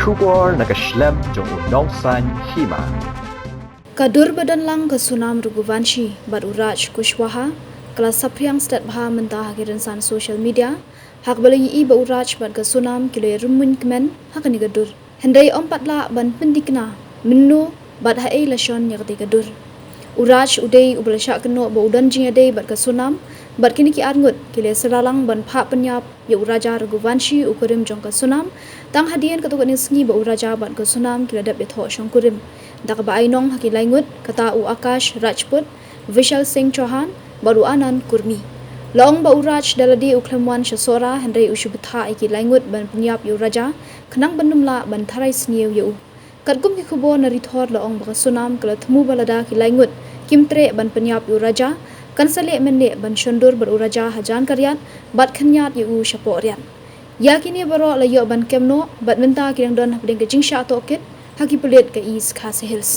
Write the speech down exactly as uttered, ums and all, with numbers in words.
Khubor na ka shlem jong u Nongsaiñ Hima. Ka dur ba don lang ka Sonam Raghuvanshi bad u Raj Kushwaha ka la saphriang stet bha mynta ha ki rynsan social media, ha kaba la ïohi ba u Raj bad ka Sonam ki la ïarymmon kmen ha kane ka dur. Hynrei ym pat lah ban pynthikna mynno bad ha ei la shon ïa katei ka dur. U Raj u dei uba la shah kynnoh ba u don jingïadei bad ka Sonam, bad kine ki arngut ki la saphriang ban phah pynïap ïa u Raja Raghuvanshi, u kurim jong ka Sonam, tang hadien katto katne sngi ba u Raja bad ka Sonam ki la dep ïathoh shongkurim da kaba ai nong ha ki laingut, kata u Akash Rajput, Vishal Singh Chauhan bad u Anand Kurmi. La ong ba u Raj da lade u khlem wan sha Sohra, hynrei u shu bthah ïa ki laingut ban pynïap ïa u Raja khnang ban ym lah ban tharai sniew ïa u. Katkum ki khubor na Ri Thor la ong ba ka Sonam ka la thmu ba lada ki laingut kim treh ban pynïap ïa u Raja, kan sa leh mynleh ban shon dur bad u Raja hajan ka riat bad khynñiat ïa u shapoh riat. Ïa kine baroh la ïoh ban kem noh bad mynta ki dang don hapdeng ka jingshah tohkit ha ki pulit ka East Khasi Hills.